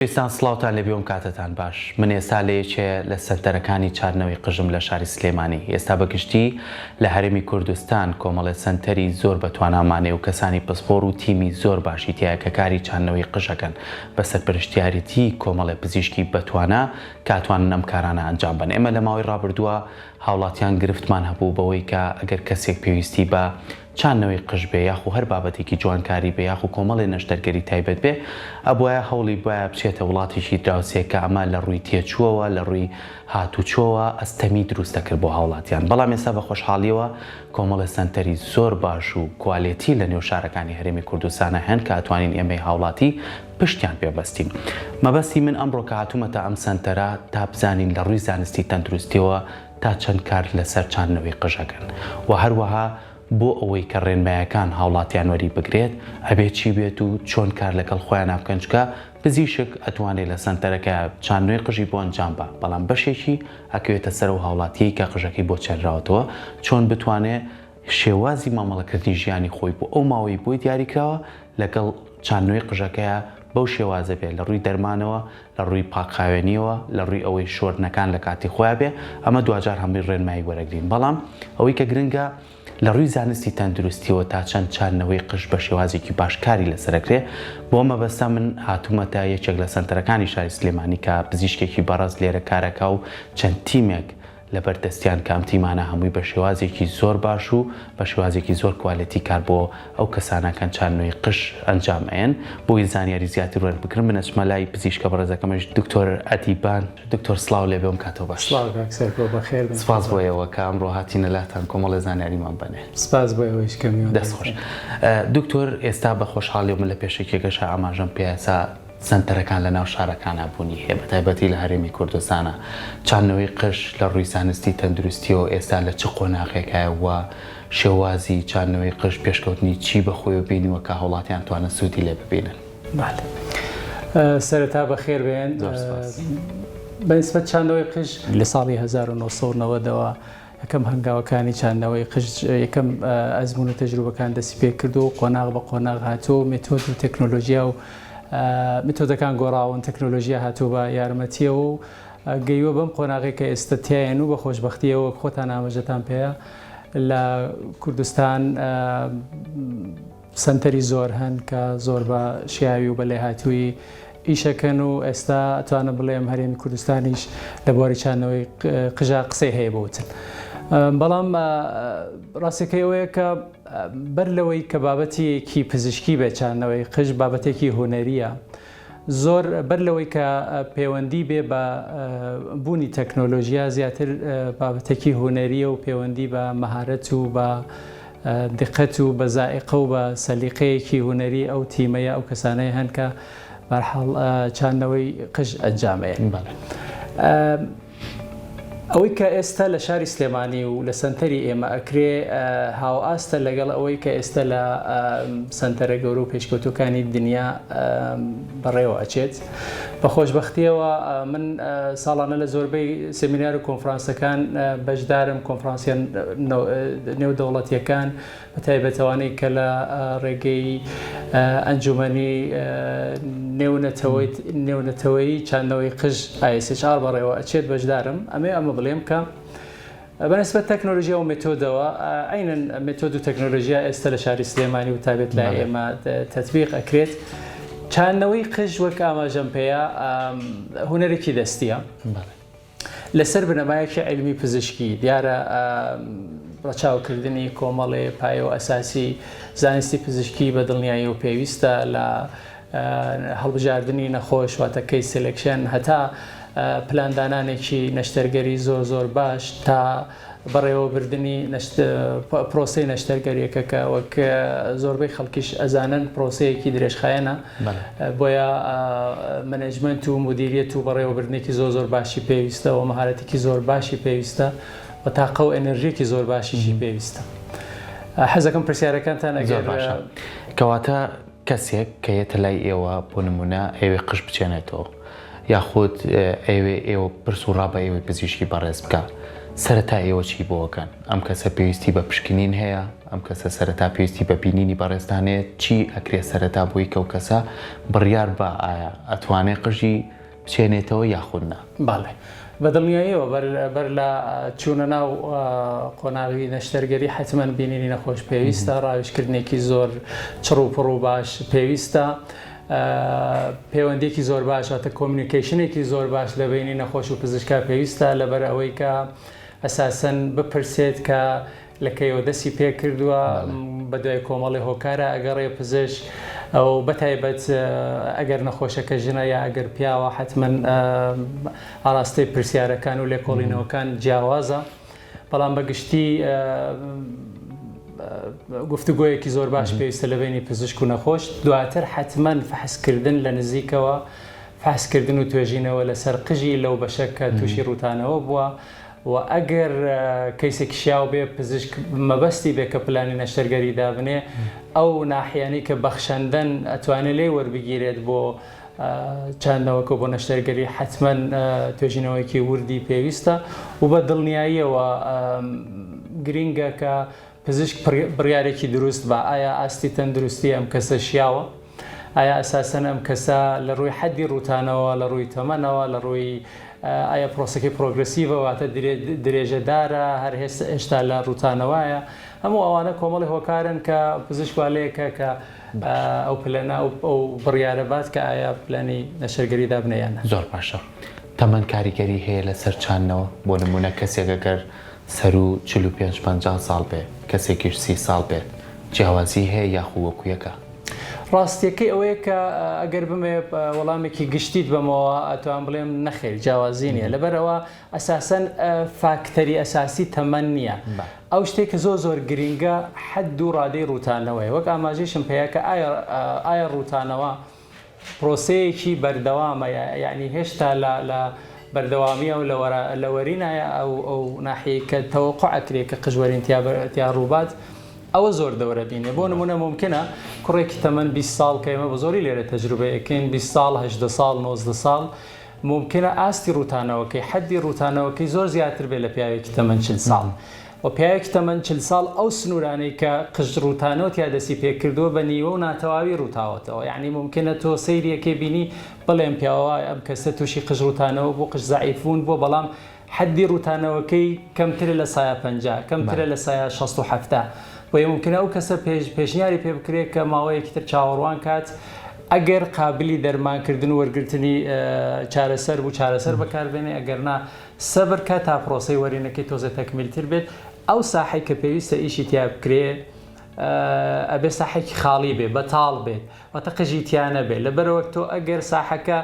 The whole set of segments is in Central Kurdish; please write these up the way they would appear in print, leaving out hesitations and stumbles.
خۆشەویستان سڵاوتان لێبێ و کاتتان باش من ئێستا لە یەکێ لە سەنتەرەکانی چاردنەوەی قژم لە شاری سلێمانی ئێستا بە گشتی لە هەرێمی کوردستان کۆمەڵێ سەنتەری زۆر بە توانامانەیە و کەسانی پسپۆڕ و تیمی زۆر باشی تیایە کە کاری چاندنەوەی قژەکەن بە سەرپەرشتیاریتی کۆمەڵێ پزیشکی بەتوانا کە ئەتوانن ئەم کارانە ئەنجام بەن ئێمە لە ماوەی ڕابردووە هاوڵاتیان گرفتمان هەبوو بەوەی کە ئەگەر کەسێک پێویستی بە چاندنەوەی قژ بێ یاخو هەر بابەتێکی جوانکاری بێ یاخو کۆمەڵێ نەشتەرگەری تایبەت بێ ئەبوایە هەوڵی بایە بچێتە وڵاتێکی دراوسێ کە ئەمە لە ڕووی تێچووەوە لە ڕووی هاتوچۆوە ئەستەمی دروست دەکرد بۆ هاوڵاتیان بەڵام ئێستا بە خۆشحاڵیەوە کۆمەڵێ سەنتەری زۆر باش و کوالێتی لە نێو شارەکانی هەرێمی کوردستانا هەن کە ئەتوانین ئێمەی هاوڵاتی پشتیان پێ بەستین. مەبەستی من ئەمڕۆ کە هاتوومەتە ئەم سەنتەرە تا بزانین لە ڕووی زانستی تەندروستیەوە تا چەند کار لەسەر چاندنەوەی قژ ئەکەن و هەروەها بۆ ئەوەی کە ڕێنمایەکان هاوڵاتیان وەری بگرێت ئەبێ چی بێت و چۆن کار لەگەڵ خۆیانا بکەن چونکە پزیشک ئەتوانێ لە سەنتەرەکە چاندنەوەی قژی بۆ ئەنجام با بەڵام بەشێکی ئەکەوێتە سەر ئەو هاوڵاتیەی کە قژەکەی بۆ چێنراوەتەوە چۆن بتوانێ شێوازی مامەڵەکردنی ژیانی خۆی بۆ ئەو ماوەی بۆی دیاریکراوە لەگەڵ چاندنەوەی قژەکەیا بەو شێوازە بێ لە ڕووی دەرمانەوە لە ڕووی پاکخاوێنیەوە لە ڕووی ئەوەی شۆردنەکان لە کاتی خۆیا بێ ئەمە دواجار هەمووی ڕێنمایی وەرەگرین بەڵام ئەوەی کە گرنگە لە ڕووی زانستی تەندروستیەوە تا چەند چاندنەوەی قژ بە شێوازێکی باش کاری لەسەرەکرێ بۆ مەبەستە من هاتوومەتە یەکێک لە سەنتەرەکانی شاری سلێمانی کە پزیشکێکی بەڕێز لێرە کارەکا و چەند تیمێک لەبەر دەستیان کە ئەم تیمانە هەمووی بە شێوازێکی زۆر باش و بە شێوازێکی زۆر کوالێتی کار بۆ ئەو کەسانە کەن چاندنەوەی قژ ئەنجام ئەیەن بۆی زانیاری زیاتر وەربگرم من ئەچمە لای پزیشکە بەڕێزەکەمش دکتۆر ئەدیبان دکتۆر سڵاو لێبێ ئەم کاتەو باش. سڵاو کاک سەرکۆ بەخێر بێن. سپاس بۆ ئێوە کە ئەمڕۆ هاتینە لاتان کۆمەڵێ زانیاریمان بەنێ. سپاس بۆ ئێوەیش کە میوان دەست خۆش دکتۆر ئێستا بە خۆشحاڵیەوە من لە پێشەکیەکەشا ئاماژەم پێ ئێستا سەنتەرەکان لە ناو شارەکانا بوونی هەیە بە تایبەتی لە هەرێمی کوردستانا چاندنەوەی قژ لە ڕووی زانستی تەندروستیەوە ئێستا لە چ قۆناغێکایە و شێوازی چاندنەوەی قژ پێشکەوتنی چی بە خۆیەوە بینیوە کە هاوڵاتیان توانن سوودی لێ ببینن؟ بەڵێ سەرەتا بەخێر بێن. زۆر سپاس. بە نیسبەت چاندنەوەی قژ لە ساڵی 1990 ەوە یەکەم هەنگاوەکانی چاندنەوەی قژ یەکەم ئەزموون و تەجروبەکان دەستی پێکردو و قۆناغ بە قۆناغ هاتووە و مێتۆد و تەکنۆلۆژیا و مێتۆدەکان گۆڕاون تەکنۆلۆژیا هاتووە بە یارمەتیەوە و گەیوە بەم قۆناغی کە ئێستا تیاین و بە خۆشببختیەوە خۆتان ئاماژەتان پێیە لە کوردستان سەنتەری زۆر هەن کە زۆر بە شیاوی و بە لێهاتوویی ئیشەکەن و ئێستا ئەتوانم بڵێم هەرێمی کوردستانیش لە بواری چاندنەوەی قژا قسەی هەیە بۆ وتن. بەڵام ڕاستەکەی ئەوەیە کە بەر لەوەی کە بابەتێکی پزیشکی بێت چاندنەوەی قژ بابەتێکی هونەریە زۆر بەر لەوەی کە پەیوەندی بێ بە بوونی تەکنۆلۆژیا زیاتر بابەتێکی هونەریە و پەیوەندی بە مەهارەت و بە دقەت و بە زائیقە و بە سەلیقەیەکی هونەری ئەو تیمە یا ئەو کەسانەی هەن کە بەرحاڵ چاندنەوەی قژ ئەنجام ئەیەن. ئەوەی کە ئێستا لە شاری سلێمانی و لە سەنتەری ئێمە ئەکرێ هاوئاستە لەگەڵ ئەوەی کە ئێستا لە سەنتەرە گەورە و پێشکەوتوەکانی دنیا بەڕێوە ئەچێت. بە خۆشبەختیەوە من ساڵانە لە زۆربەی سێمینار و کۆنفرانسەکان بەشدارم، کۆنفرانسە نێودەوڵەتیەکان بە تایبەت ئەوانەی کە لە ڕێگەی ئەنجومەنی نێونەتەوەیی چاندنەوەی قژ ISHR بەڕێوە ئەچێت بەشدارم. ئەمەوێ ئەمە بڵێم کە بە نسبەت تەکنۆلۆژیا و مێتۆدەوە عەینەن مێتۆد و تەکنۆلۆژیا ئێستا لە شاری سلێمانی و تابێت لای ئێمە تەتبیق ئەکرێت. چاندنەوەی قژ وەک ئاماژەم پێیە هونەرێکی دەستیە لەسەر بنەمایەکی عیلمی پزیشکی دیارە ڕەچاوکردنی کۆمەڵێ پایە و ئەساسی زانستی پزیشکی بە دڵنیایی و پێویستە لە هەڵبژاردنی نەخۆش واتە case selection هەتا پلاندانانێکی نەشتەرگەری زۆر زۆر باش تا بەڕێوەبردنی پرۆسەی نەشتەرگەریەکە کە وەک زۆربەی خەڵکیش ئەزانن پرۆسەیەکی درێژخایەنە بۆیە management و مدیریەت و بەڕێوەبردنێکی زۆر زۆر باشی پێویستە و مەهارەتێکی زۆر باشی پێویستە و تاقە و ئەنرژیەکی زۆر باشیشی پێویستە حەزەکەم پرسیارەکانتان ئەگەر باشە کەواتە کەسێک کە یەتە لای ئێوە بۆ نمونە ئەیەوێ قژ بچێنێتەوە یاخود ئەیەوێ ئێوە پرس و ڕا بە ئێوەی پزیشکی بەڕێز بکا. سەرەتا ئێوە چی بۆ ئەکەن؟ ئەم کەسە پێویستی بە پشکنین هەیە؟ ئەم کەسە سەرەتا پێویستی بە بینینی بەڕێزتان هەیە؟ چی ئەکرێ سەرەتا بۆی کەو کەسە بڕیار با ئایا ئەتوانێ قژی بچێنێتەوە یاخود نا؟ بەڵێ بە دڵنیاییەوە بەر بەر لە چوونە ناو قۆناغی نەشتەرگەری حەتمەن بینینی نەخۆش پێویستە، ڕاوێژکردنێکی زۆر چڕ و پڕ و باش پێویستە. پەیوەندیەکی زۆر باش واتە communication ێکی زۆر باش لە بەینی نەخۆش و پزیشکا پێویستە لەبەر ئەوەی کە ئەساسەن بپرسێت کە لە کەیەوە دەستی پێکردووە بە دوای کۆمەڵی هۆکارە ئەگەڕێ پزیشک ئەو بەتایبەت ئەگەر نەخۆشەکە ژنە یا ئەگەر پیاوە حتمما ئاراستەی پرسیارەکان و لێکۆڵینەوەکان جیاوازە. بەڵام بە گشتی گفتوگۆیەکی زۆر باش پێویستە لە بینی پزیشک و نەخۆش دواتر حتمما فحسکردن لە نزیکەوە فحسکردن و توێژینەوە لەسەر قژی لەو بەشە کە تووشی ڕووتانەوە بووە و ئەگەر کەیسێکی شیاو بێ پزیشک مەبەستی بێ کە پلانی نەشتەرگەری دابنێ ئەو ناحیانەی کە بەخشەندەن ئەتوانێت لێ وەربگیرێت بۆ چاندنەوەکە بۆ نەشتەرگەری حەتمەن توێژینەوەیەکی وردی پێویستە و بە دڵنیاییەوە گرینگە کە پزیشک بڕیارێکی دروست بە ئایا ئاستی تەندروستی ئەم کەسە شیاوە ئایا ئەساسەن ئەم کەسە لە ڕووی حەدی ڕووتانەوە لە ڕووی تەمەنەوە لە ڕووی ئایا پرۆسەکەی progressive ە واتە درێژەدارە هەر هێشتا لە ڕووتانەوەیە هەموو ئەوانە کۆمەڵی هۆکارن کە پزیشک والەیەکە کە ئەو پلەنە ئەو بڕیارە بات کە ئایا پلانی نەشتەرگەری دابنێ یان نا. زۆر باشە تەمەن کاریگەری هەیە لەسەر چاندنەوە؟ بۆ نمونە کەسێک ئەگەر سەروو 45 50 ساڵ بێ کەسێکیش 30 ساڵ بێت جیاوازی هەیە یاخو وەکو یەکە؟ ڕاستیەکەی ئەوەیە کە ئەگەر بمەوێ وەڵامێکی گشتیت بەمەوە ئەتوان بڵێم نەخێر جیاوازی نییە لەبەرئەوە ئەساسەن فاکتەری ئەساسی تەمەن نییە. ئەو شتەی کە زۆر زۆر گرینگە حەد و ڕادەی ڕووتانەوەیە. وەک ئاماژەیشم پێیا کە ئایا ئایا ڕووتانەوە پرۆسەیەکی بەردەوامە یانی هێشتا لە لە بەردەوامییە و لە وەرا لە وەرینایە ئەو ئەو ناحیەی کە تەوەقوع ئەکرێ کە قژ وەرین تیا تیا ڕووبات ئەوە زۆر دەورە بینێ. بۆ نموونە مومکنە کوڕێکی تەمەن 20 ساڵ کە ئێمە بە زۆری لێرە تەجروبەی ئەکەین 20 ساڵ 18 ساڵ 19 ساڵ مومکینە ئاستی ڕووتانەوەکەی، حەدی ڕووتانەوەکەی زۆر زیاتر بێت لە پیاوێکی تەمەن 40 ساڵ. و پیاوێکی تەمەن 40 ساڵ ئەو سنوورانەی کە قژ ڕووتانەوە تیا دەستی پێ کردووە بە نیوە و ناتەواوی ڕووتاوەتەوە. یەعنی مومکینە تۆ سەیریەکەی بینی بڵێ ئەم پیاوە ئەم کەسە تووشی قژ ڕووتانەوە بوو، قژ زەعیف بوون بووە، بەڵام حەدی ڕووتانەوەکەی کەمترە لە سایە 50، کەمترە لە سایە 60 و 70. بۆیە مومکینە ئەو کەسە پێشنیاری پێ بکرێت کە ماوەیەکی تر چاوەڕوان کات ئەگەر قابلی دەرمانکردن و وەرگرتنی چارەسەر بوو چارەسەر بەکاربێنێ ئەگەر نا سەبر کا تا پرۆسەی وەرینەکەی تۆزێ تەکمیلتر بێت ئەو ساحەی کە پێویستە ئیشی تیا بکرێ ئەبێ ساحێکی خاڵی بێ بەتاڵ بێت واتە قژی تیا نەبێ لەبەرئەوە تۆ ئەگەر ساحەکە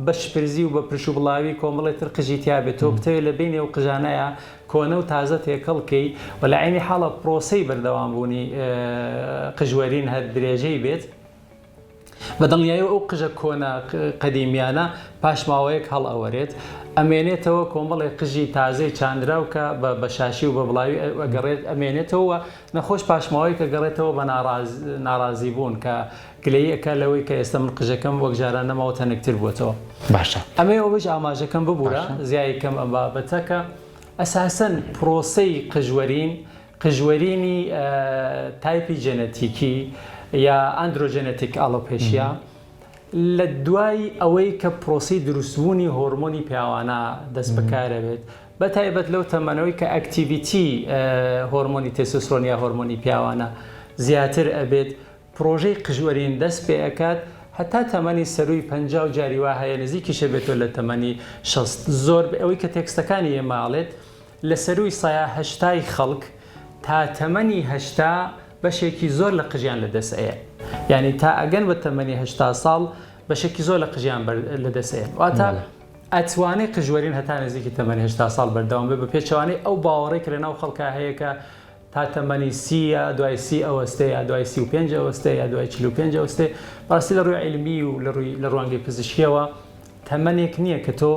بە شپرزی و بە پرش و بڵاوی کۆمەڵێ تر قژی تیا بێت تۆ بتەوێ لە بەینی ئەو قژانەیا کۆنە و تازە تێکەڵ کەی و لە عەینی حاڵا پرۆسەی بەردەوام بوونی قژ وەرین هەر درێژەی بێت بە دڵنیایەوە ئەو قژە کۆنە قەدیمیانە پاش ماوەیەک هەڵئەوەرێت ئەمێنێتەوە کۆمەڵێ قژی تازەی چاندراو کە بە بە شاشی و بە بڵاوی ئەگەڕێت ئەمێنێتەوە و نەخۆش پاش ماوەیەک ئەگەڕێتەوە بە ناڕازی بوون کە گلەیی ئەکا لەوەی کە ئێستا من قژەکەم وەک جاران نەماوە تەنکتر بووەتەوە. باشە. ئەمەی ئەوەش ئاماژەکەم ببورە زیای کەم ئەم بابەتە کە ئەساسەن پرۆسەی قژوەرین قژوەرینی تایپی جێنەتیکی یا androgenetic alopecia لە دوای ئەوەی کە پرۆسەی دروستبوونی هۆرمۆنی پیاوانە دەست بەکارەبێت بە تایبەت لەو تەمەنەوەی کە activity هۆرمۆنی تێستۆسترۆن یا هۆرمۆنی پیاوانە زیاتر ئەبێت پرۆژەی قژوەرین دەست پێ ئەکات هەتا تەمەنی سەرووی 50 و جاری وا هەیە نزیکیشە بێتەوە لە تەمەنی 60 زۆر ئەوەی کە تێکستەکانی ئێمە ئەڵێت لە سەرووی سەیا هەشتای خەڵک تا تەمەنی 80 بەشێکی زۆر لە قژیان لە دەست ئەیەن یانی تا ئەگەن بە تەمەنی 80 ساڵ بەشێکی زۆر لە قژیان لە دەست ئەیەن واتە ئەتوانێ قژوەرین هەتا نزیکی تەمەنی 80 ساڵ بەردەوام بێ بە پێچەوانەی ئەو باوەڕەی کە لە ناو خەڵکا هەیە کە تا تەمەنی سی یا دوای سی ئەوەستێ یا دوای 35 ئەوەستێ یا دوای 45 ئەوەستێ بەڕاستی لە ڕووی عیلمی و لە ڕووی لە ڕوانگەی پزیشکیەوە تەمەنێک نییە کە تۆ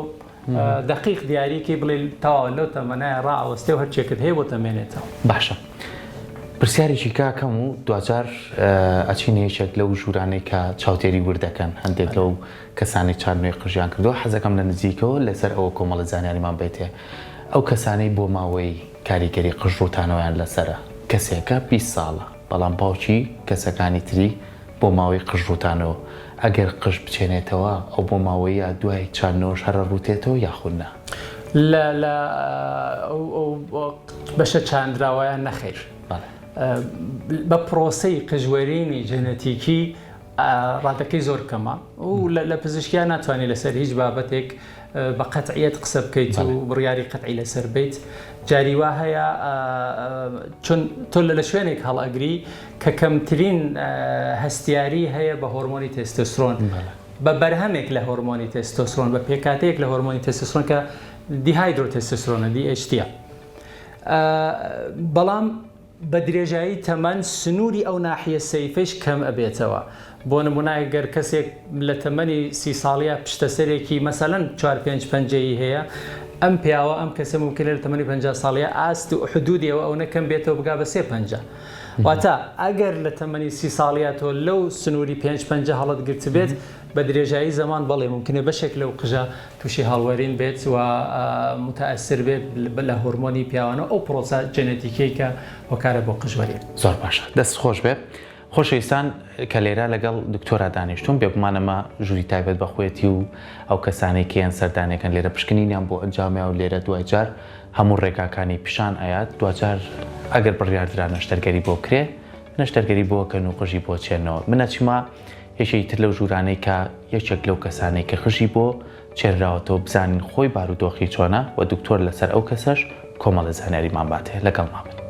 دەقیق دیاریکەی بڵێ تەواو لەو تەمەنایە ڕائەوەستێ و هەرچێکت هەیە بۆت ئەمێنێتەوە. باشە پرسیارێکی کاکەم و دواجار ئەچینە یەکێک لەو ژوورانەی کە چاودێری ورد دەکەن هەندێک لەو کەسانەی چاندنەوەی قژیان کردووە حەزەکەم لە نزیکەوە لەسەر ئەوە کۆمەڵە زانیاریمان بێتێ. ئەو کەسانەی بۆ ماوەی کاریگەری قژ ڕووتانەوەیان لەسەرە، کەسێکە 20 ساڵە بەڵام باوکی کەسەکانی تری بۆ ماوەی قژ ڕووتانەوە، ئەگەر قژ بچێنێتەوە ئەو بۆ ماوەیە دوای چاندنەوەش هەر ئەڕووتێتەوە یاخود نا؟ لە لە ئەو ئەو بەشە چاندراوەیە نەخیر. بەڵێ. بە پرۆسەی قژوەرینی جەنەتیکی ڕادەکەی زۆر کەمە و لە پزیشکیا ناتوانانی لەسەر هیچ بابەتێک بە قەتعیەت قسە بکەیت و بڕیاری قەتعی لەسەر بیت جاری وا هەیە چون تۆ لە لە شوێنێک هەڵئەگری کە کەمترین هەستیاری هەیە بە هۆرمۆنی تێستۆسترۆن بە بەرهەمێک لە هۆرمۆنی تێستۆسترۆن بە پێکاتەیەک لە هۆرمۆنی تێستۆسترۆن کە دیهایدرۆ تێستۆسترۆنە DHT بەڵام بە درێژایی تەمەن سنووری ئەو ناحیە سەیفەیش کەم ئەبێتەوە. بۆ نموونە گەر کەسێک لە تەمەنی سی ساڵیا پشتەسەرێکی مەسەلەن چوار پێنج پەنجەیی هەیە، ئەم پیاوە، ئەم کەسە مومکینە لە تەمەنی 50 ساڵیا ئاست و حدودی ئەوە ئەونە کەم بێتەوە بگا بە سێ پەنجە. واتە ئەگەر لە تەمەنی سی ساڵیا تۆ لەو سنووری پێنج پەنجە هەڵت گرتبێت، بە درێژایی زەمان بەڵێ مومکینە بەشێک لەو قژە تووشی هەڵوەرین بێت و متەئەسر بێت لە هۆرمۆنی پیاوانە و ئەو پرۆسە جێنێتیکیەی کە هۆکارە بۆ قژوەرین. زۆر باشە دەست خۆش بێ. خۆشەویستان کە لێرە لەگەڵ دکتۆرا دانیشتوم بێگومان ئەمە ژووری تایبەت بە خۆیەتی و ئەو کەسانەی کە یەن سەردانەکەن لێرە پشکنینیان بۆ ئەنجامیا و لێرە دوای جار هەموو ڕێگاکانی پیشان ئەیات دواجار ئەگەر بڕیاردرا نەشتەرگەری بۆ کرێ نەشتەرگەری بۆ کەن و قژی بۆ چێنەوە من ئەچمە یەکێکی تر لەو ژوورانەی کە یەکێک لەو کەسانەی کە قژی بۆ چێنراوەتەوە بزانین خۆی بارودۆخی چۆنە و دکتۆر لەسەر ئەو کەسەش کۆمەڵە زانیاریمان باتێ لەگەڵمان بن.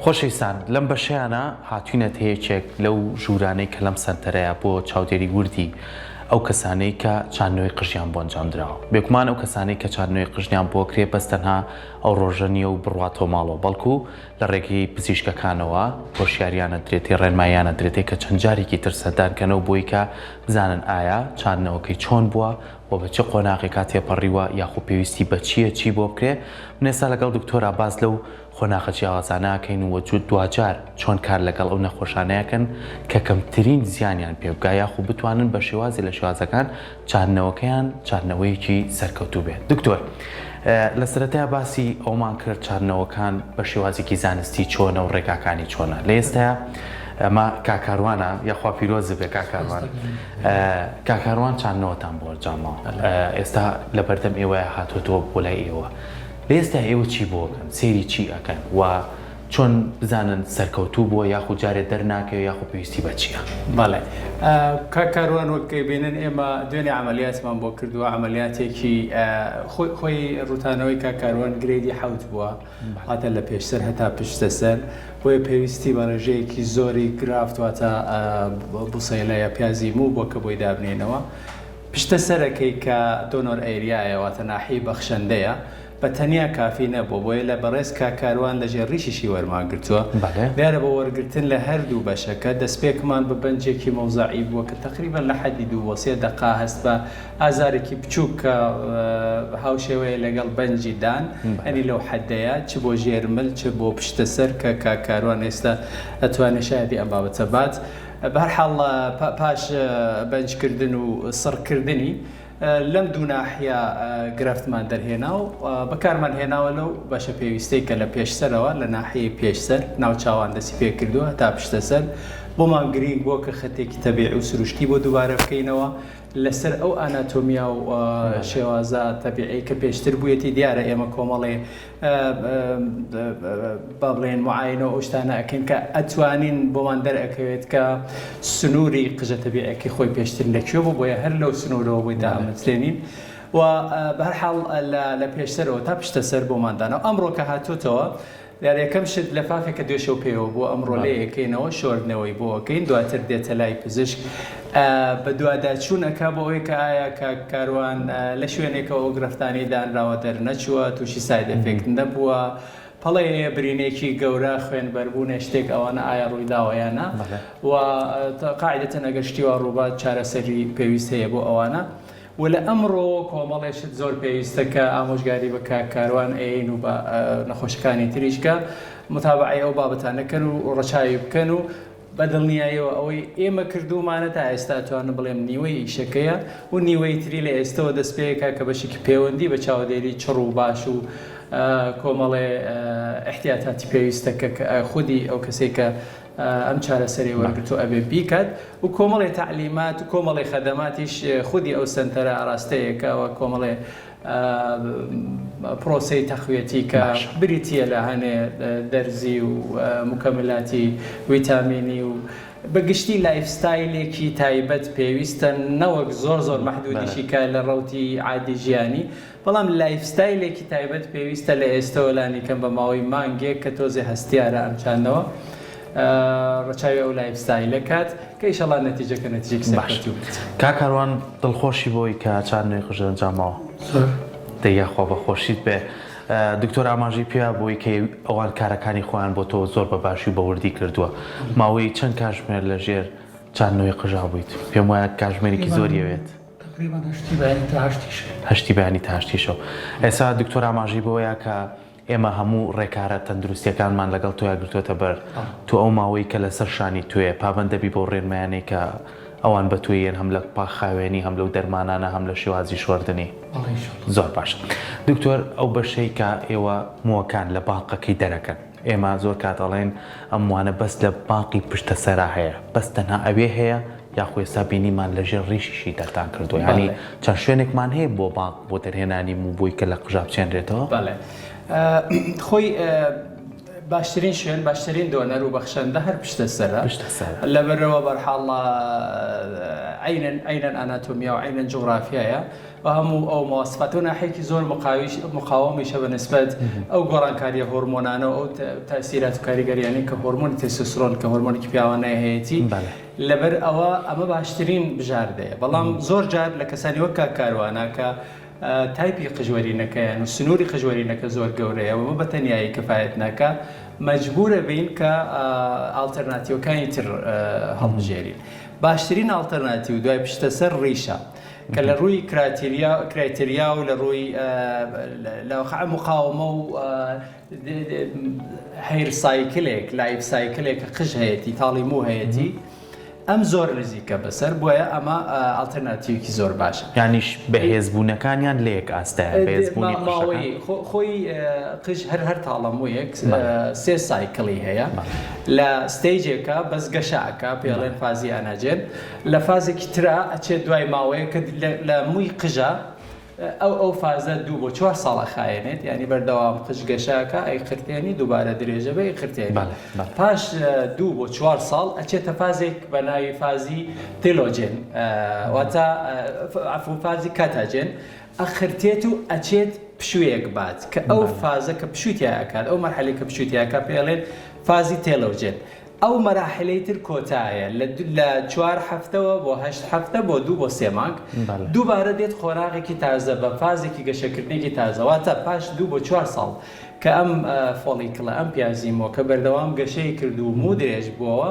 خۆشەویستان لەم بەشەیانە هاتوینەتە یەکێک لەو ژوورانەی کە لەم سەنتەرەیە بۆ چاودێری وردی ئەو کەسانەی کە چاندنەوەی قژیان بۆ ئەنجام دراوە. بێگومان ئەو کەسانەی کە چاندنەوەی قژنیان بۆ کرێ بەس تەنها ئەو ڕۆژە نییە و بڕواتەوە ماڵەوە بەڵکو لە ڕێگەی پزیشکەکانەوە هۆشیاریان ئەدرێتێ ڕێنماییان ئەدرێتێ کە چەند جارێکی تر سەردان کەنەوە بۆی کە بزانن ئایا چاندنەوەکەی چۆن بووە و بە چ قۆناغێکا تێپەڕیوە یاخو پێویستی بە چییە چی بۆ بکرێ من ئێستا لەگەڵ دکتۆرا باس لەو قۆناغە جیاوازانە ئەکەین و دواجار چۆن کار لەگەڵ ئەو نەخۆشانە ئەکەن کە کەمترین زیانیان پێ بگا یاخو بتوانن بە شێوازێ لە شێوازەکان چاندنەوەکەیان چاندنەوەیەکی سەرکەوتوو بێت. دکتۆر لە سەرەتایا باسی ئەومان کرد چاندنەوەکان بە شێوازێکی زانستی چۆنە و ڕێگاکانی چۆنە لە ئێستایا ئەمە کاک کاروانە یاخوا پیرۆزت بێ کاک کاروان کاک کاروان چاندنەوەتان بۆ ئەنجامەوە ئێستا لەبەردەم ئێوەیە هاتووەتەوە بۆ لای ئێوە لە ئێستا ئێوە چی بۆ ئەکەن سەیری چی ئەکەن و چۆن بزانن سەرکەوتوو بووە یاخود جارێ دەرناکەوێ یاخود پێویستی بە چییە؟ بەڵێ کاک کاروان وەک ئەیبینن ئێمە دوێنێ عەمەلیاتمان بۆ کردووە عەمەلیاتێکی خۆی خۆی ڕووتانەوەی کاک کاروان grade ی حەوت بووە واتە لە پێشسەر هەتا پشتەسەر بۆیە پێویستی بە ڕێژەیەکی زۆری graft واتە بوسەیلە یا پیازی موو بووە کە بۆی دابنێینەوە پشتەسەرەکەی کە donor area یە واتە ناحیەی بەخشەندەیە بە تەنیا کافی نەبووە بۆیە لە بەڕێز کاک کاروان لە ژێر ڕیشیشی وەرمان گرتووە. بەڵێ. دیارە بۆ وەرگرتن لە هەردوو بەشەکە دەستپێکمان بە بەنجێکی مەوزەعی بووە کە تەقریبەن لە حەدی دوو بۆ سێ دەقە هەست بە ئازارێکی بچووک کە هاوشێوەیە لەگەڵ بەنجی دان یانی لەو حەدەیە چ بۆ ژێر مل چ بۆ پشتەسەر کە کاک کاروان ئێستا ئەتوانێ شایەدی ئەم بابەتە بات. بەهەرحاڵ پاش بەنجکردن و سڕکردنی لەم دوو ناحیە graft مان دەرهێنا و بەکارمان هێناوە لەو بەشە پێویستەی کە لە پێشسەرەوە لە ناحیەی پێشسەر ناوچاوان دەستی پێکردووە هەتا پشتەسەر بۆمان گرینگ بووە کە خەتێکی تەبیعی و سروشتی بۆ دووبارە بکەینەوە لەسەر ئەو ئاناتۆمیا و شێوازە تەبیعی کە پێشتر بوویەتی دیارە ئێمە کۆمەڵێ با بڵێن معاینە و ئەو شتانە ئەکەین کە ئەتوانین بۆمان دەرئەکەوێت کە سنووری قژە تەبیعەکەی خۆی پێشتر لە کوێ بوو بۆیە هەر لەو سنوورەوە بۆی دامەزرێنین و بەهەرحاڵ لە پێشسەرەوە تا پشتەسەر بۆمان دانا ئەمڕۆ کە هاتۆتەوە دیارە یەکەم شت لەفافێک کە دوێ شەو پێوە بوو ئەمڕۆ لێ ئەکەینەوە شۆردنەوەی بۆ ئەکەین دواتر دێتە لای پزیشک بەدواداچوون ئەکا بۆ ئەوەی کە ئایا کاک کاروان لە شوێنێکەوە ئەو graft انەی دانراوە دەرنەچووە تووشی side effect نەبووە پەڵەیە برینێکی گەورە خوێنبەربوونێ شتێک ئەوانە ئایا ڕوویداوە یان نا و قاعدەتەن ئەگەر شتی وا ڕووبات چارەسەری پێویست هەیە بۆ ئەوانە. و لە ئەمڕۆوە کۆمەڵێ شت زۆر پێویستە کە ئامۆژگاری بە کاک کاروان ئەیەین و بە نەخۆشەکانی تریش کە متابەعەی ئەو بابەتانە کەن و ڕەچاوی بکەن و بە دڵنیاییەوە ئەوەی ئێمە کردوومانە تا ئێستا ئەتوانم بڵێم نیوەی ئیشەکەیە و نیوەی تری لە ئێستەوە دەست پێکا کە بەشێکی پێوەندی بە چاودێری چڕ و باش و کۆمەڵێ ئیحتیاتاتی پێویستە کە خودی ئەو کەسەی کە ئەم چارەسەرەی وەرگرتووە ئەبێ بیکات و کۆمەڵێ تەعلیمات و کۆمەڵێ خەدەماتیش خودی ئەو سەنتەرە ئاراستەیەکە و کۆمەڵێ پرۆسەی تەقویەتی کە بریتییە لە هەنێ دەرزی و موکەملاتی ویتامینی و بە گشتی lifestyle ێکی تایبەت پێویستە نەوەک زۆر زۆر مەحدودیشی کە لە ڕەوتی عادی ژیانی بەڵام lifestyle ێکی تایبەت پێویستە لە ئێستەوە لانیکەم بە ماوەی مانگێک کە تۆزێ هەستیارە ئەم چاندنەوە ڕەچاوی ئەو lifestyle ە کات کە ئیشەڵا نەتیجەکە نەتیجەکی سەرکەوتوو بێت. کاک کاروان دڵخۆشی بۆی کە چاندنەوەی قژت ئەنجام ماوە؟ زۆر. دەی یاخوا بەخۆشیت بێ. دکتۆر ئاماژەی پێیا بۆی کە ئەوان کارەکانی خۆیان بۆ تۆ زۆر بە باشی و بە وردی کردووە. ماوەی چەند کاژمێر لە ژێر چاندنەوەی قژا بوویت؟ پێم وایە کاژمێرێکی زۆری ئەوێت. تەقریبەن هەشتی بەیانی تا هەشتی شەو. هەشتی بەیانی تا هەشتی شەو. ئێستا دکتۆر ئاماژەی بەوەیا کە ئێمە هەموو ڕێکارە تەندروستیەکانمان لەگەڵ تۆیا گرتوەتە بەر، تۆ ئەو ماوەی کە لەسەر شانی تۆیە پابەند دەبی بەو ڕێنمایانەی کە ئەوان بە تۆی یەن هەم لە پاکخاوێنی هەم لەو دەرمانانە هەم لە شێوازی شۆردنی. بەڵێ ان شاء اللە. زۆر باشە دکتۆر ئەو بەشەی کە ئێوە مووەکان لە باقەکەی دەرەکەن ئێمە زۆر کات ئەڵێن ئەم موانە بەس لە باقی پشتە سەرا هەیە بەس تەنها ئەوێ هەیە یاخۆ ئێستا بینیمان لە ژێر ڕیشیشی دەرتان کردووە یانی چەند شوێنێکمان هەیە بۆ باق بۆ دەرهێنانی موو بۆی کە لە قژا بچێنرێتەوە؟ بەڵێ خۆی باشترین شوێن باشترین donor و بەخشەندە هەر پشتە سەرە پشتە سەرە لەبەرەوە بەرحاڵ عەینەن عەینەن ئاناتۆمیا و عەینەن جوغرافیایە و هەموو ئەو مواسفات و ناحیەکی زۆر مقاویش مقاومیشە بە نسبەت ئەو گۆڕانکاریە هۆرمۆنانە و ئەو تەئسیرات و کاریگەریانەی کە هۆرمۆنی تێستۆسترۆن کە هۆرمۆنێکی پیاوانەیە هەیەتی لەبەر ئەوە ئەمە باشترین بژاردەیە بەڵام زۆر جار لە کەسانی وەک کاک کاروانە کە تایپی قژوەرینەکەیان و سنووری قژوەرینەکە زۆر گەورەیە و بە تەنیایی کەفایەت ناکا مەجبورە بین کە alternative ەکانی تر هەڵبژێرین باشترین alternative دوای پشتە سەر ڕیشە کە لە ڕووی criteria criteria و لە ڕووی لە مقاومە و hair cycle ێک life cycle ێک کە قژ هەیەتی تاڵی موو هەیەتی ئەم زۆر نزیکە بەسەر بۆیە ئەمە alternative ێکی زۆر باشە. یانیش بەهێزبوونەکانیان لە یەک ئاستایە بەهێزبوونی قژەکان؟ خۆی قژ هەر هەر تاڵە موویەک سێ cycle ی هەیە لە stage ێکە بەس گەشە ئەکا پێڵێن فازی anagen لە فازێکی ترا ئەچێت دوای ماوەیەک کە لە مووی قژە ئەو ئەو فازە دوو بۆ چوار ساڵ ئەخایەنێت یانی بەردەوام قژ گەشە ئەکا ئەیقرتێنی دووبارە درێژە بە ئەیقرتێنی بەڵێ بەڵێ. پاش دوو بۆ چوار ساڵ ئەچێتە فازێک بە ناوی فازی telogen واتە عەفو فازی catagen ئەقرتێت و ئەچێت پشوویەک بات کە ئەو فازە کە پشووی تیا ئەکات ئەو مەرحەلەی کە پشووی تیا ئەکات پێی ئەڵێن فازی telogen ئەو مەراحلەی تر کۆتایە لە لە چوار هەفتەوە بۆ هەشت هەفتە بۆ دوو بۆ سێ مانگ دووبارە دێت قۆناغێکی تازە بە فازێکی گەشەکردنێکی تازە واتە پاش دوو بۆ چوار ساڵ کە ئەم follicle ە ئەم پیازی مۆ کە بەردەوام گەشەی کرد و موو درێژ بووەوە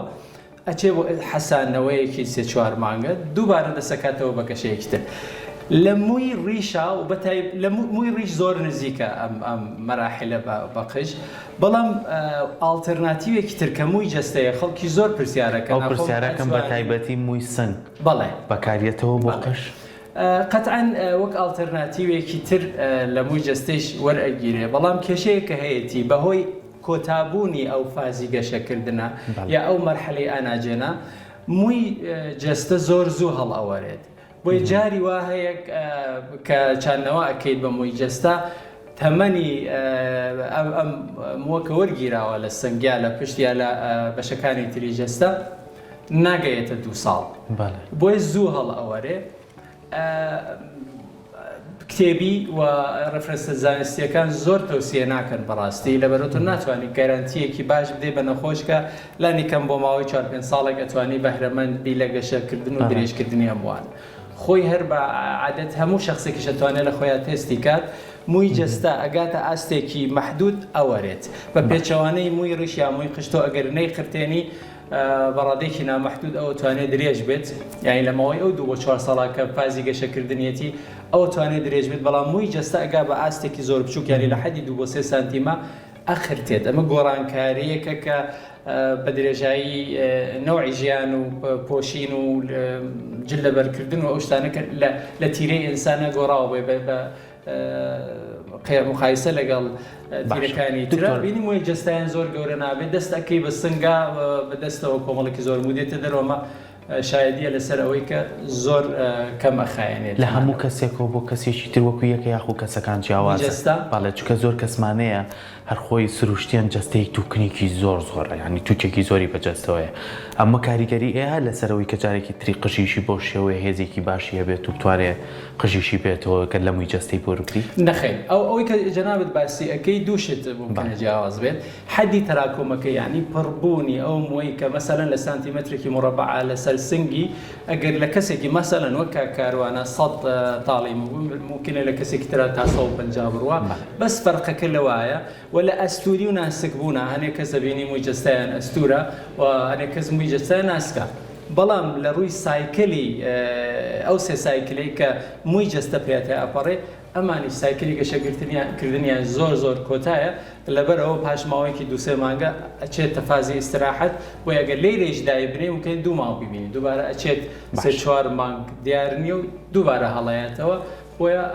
ئەچێ بۆ حەسانەوەیەکی سێ چوار مانگە دووبارە دەسەکاتەوە بە گەشەیەکی تر لە مووی ڕیشا و بەتای لە مووی ڕیش زۆر نزیکە ئەم ئەم مەراحلە بە قژ بەڵام alternative ێکی تر کە مووی جەستەیە خەڵکی زۆر پرسیارەکەن ئەو پرسیارەکەم بە تایبەتی مووی سنگ بەڵێ بەکاریەتەوە بۆ قژ؟ قەتعەن وەک alternative ێکی تر لە مووی جەستەیش وەرئەگیرێ بەڵام کێشەیەک کە هەیەتی بەهۆی کۆتابوونی ئەو فازی گەشەکردنە یا ئەو مەرحەلەی anagen ە مووی جەستە زۆر زوو هەڵئەوەرێت بۆیە جاری وا هەیە کە چاندنەوە ئەکەیت بە مووی جەستە تەمەنی ئەم مووە کە وەرگیراوە لە سنگ یا لە پشت یا لە بەشەکانی تری جەستە ناگەیەتە دوو ساڵ بۆیە زوو هەڵئەوەرێ. کتێبی و reference ە زانستیەکان زۆر تەوسیە ناکەن بەڕاستی لەبەرئەوە تۆ ناتوانی گەرەنتیەکی باش بدەی بە نەخۆش کە لانی کەم بۆ ماوەی چوار پێنج ساڵێک ئەتوانی بەهرەمەند بی لە گەشەکردن و درێژکردنی ئەم موانە خۆی هەر بە عادەت هەموو شەخسێکیش ئەتوانێت لە خۆیا تێستی کات مووی جەستە ئەگاتە ئاستێکی مەحدود ئەوەرێت بە پێچەوانەی مووی ڕیش یا مووی قژ تۆ ئەگەر نەیقرتێنی. بە ڕادەیەکی نامەحدود ئەوە توانێت درێژ بێت یانی لە ماوەی ئەو دوو بۆ چوار ساڵە کە فازی گەشەکردنیەتی ئەوە توانێت درێژ بێت بەڵام مووی جەستە ئەگا بە ئاستێکی زۆر بچووک یانی لە حەدی دوو بۆ سێ سانتیمە ئەخرتێت ئەمە گۆڕانکارییەکە کە بە درێژایی نەوعی ژیان و پۆشین و جل لەبەرکردن و ئەو شتانە کە لە تیرەی ئینسانە گۆڕاوە بۆیە بە مقایسە لەگەڵ تیرەکانی ترا بینی مووی جەستەیان زۆر گەورە نابێت دەست ئەکەی بە سنگا بە دەستەوە کۆمەڵێکی زۆر موو دێتە دەرەوە شایەدیە لەسەر ئەوەی کە زۆر کەم ئەخایەنێت. لە هەموو کەسێکەوە بۆ کەسێکی تر وەکو یەکە یاخو کەسەکان جیاوازن؟ جەستە؟ بەڵێ چونکە زۆر کەسمانەیە هەر خۆی سروشتیان جەستەی توکنێکی زۆر زۆرە یانی توکێکی زۆری بە جەستەوەیە ئەمە کاریگەری ئەیە لەسەر ئەوەی کە جارێکی تری قژیشی بەو شێوەیە هێزێکی باشی هەبێت و بتوانێ قژیشی بێتەوە گەر لە مووی جەستەی بۆربگری؟ نەخەیر ئەو ئەوەی کە جەنابت باسی ئەکەی دوو شت مومکینە جیاواز بێت حەدی تەراکومەکەی یانی پڕبوونی ئەو مووەی کە مەسەلەن لە سانتیمەترێکی مورەبەعە لەسەر سنگی ئەگەر لە کەسێکی مەسەلەن وەک کاک کاروانە سەد تاڵی موو بوو مومکینە لە کەسێکی ترا تا 150 بڕوا بەس فەرقەکە لەوایە و لە ئەستووری و ناسک بوونا هەنێک کەس ئەبینی مووی جەستەیان ئەستوورە و هەنێک کەس مووی جەستەیان ناسکە بەڵام لە ڕووی cycle ی ئەو سێ cycle ەی کە مووی جەستە پێیا تێ ئەپەڕێ ئەمانیش cycle ی گەشەگرتنیان کردنیان زۆر زۆر کۆتایە لەبەر ئەوە پاش ماوەیەکی دوو سێ مانگە ئەچێتە فازی ئیستراحەت بۆیە ئەگەر لێرەیش دایبنێی ممکنە دوو مانگ بیبینی دووبارە ئەچێت سێ باش. چوار مانگ دیار نییە و دووبارە هەڵەیەتەوە بۆیە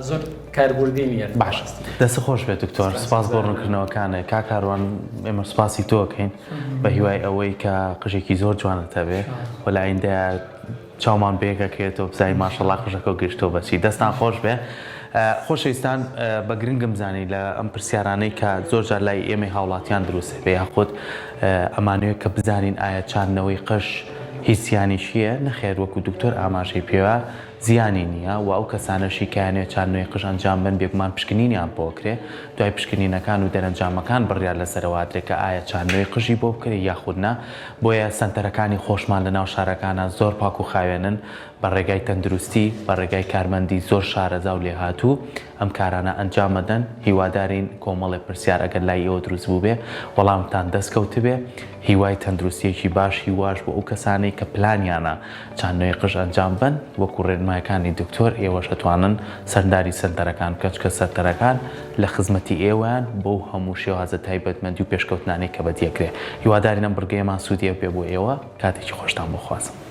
زۆر کاربوردی نییە باش بەڕاستی. دەست خۆش بێت دکتۆر سپاس سپاس بۆ گوزارم. ڕوونکردنەوەکانت کاک کاروان ئێمە سپاسی تۆ ئەکەین بە هیوای ئەوەی کە قژێکی زۆر جوانت هەبێ و لە ئایندەیا چاومان بەیەک ئەکەوێتەوە بزانین ماشەڵا قژەکەو گەیشتووە بە چی دەستان خۆش بێ خۆشەویستان بە گرنگم زانی لە ئەم پرسیارانەی کە زۆر جار لای ئێمەی هاوڵاتیان دروست بێ یاخود ئەمانەوێت کە بزانین ئایا چاندنەوەی قژ هیچ زیانێکیە نەخێر وەکو دکتۆر ئاماژەی پێوە زیانی نییە و ئەو کەسانەشی کە یانەوێت چاندنەوەی قژ ئەنجام بەن بێگومان پشکنینیان بۆ ئەکرێ دوای پشکنینەکان و دەرەنجامەکان بڕیار لەسەرەوە ئەدرێ کە ئایا چاندنەوەی قژی بۆ بکرێ یاخود نا بۆیە سەنتەرەکانی خۆشمان لە ناو شارەکانا زۆر پاک و خاوێنن، بە ڕێگای تەندروستی، بە ڕێگای کارمەندی زۆر شارەزا و لێهاتوو ئەم کارانە ئەنجام ئەدەن، هیوادارین کۆمەڵێ پرسیار ئەگەر لای ئێوە دروست بووبێ وەڵامتان دەست کەوتبێ، هیوای تەندروستیەکی باش هیواش بۆ ئەو کەسانەی کە پلانیانە چاندنەوەی قژ ئەنجام بەن، وەکو ڕێنمایەکانی دکتۆر ئێوەش ئەتوانن سەرداری سەنتەرەکان بکەن چونکە سەنتەرەکان لە خزمەتی ئێوەیان بەو هەموو شێوازە تایبەتمەندی و پێشکەوتنانەی کە بەدیەکرێ. هیوادارین ئەم بڕگەیەمان سوودی هەبێ بۆ ئێوە. کاتێکی خۆشتان بۆ خوازم.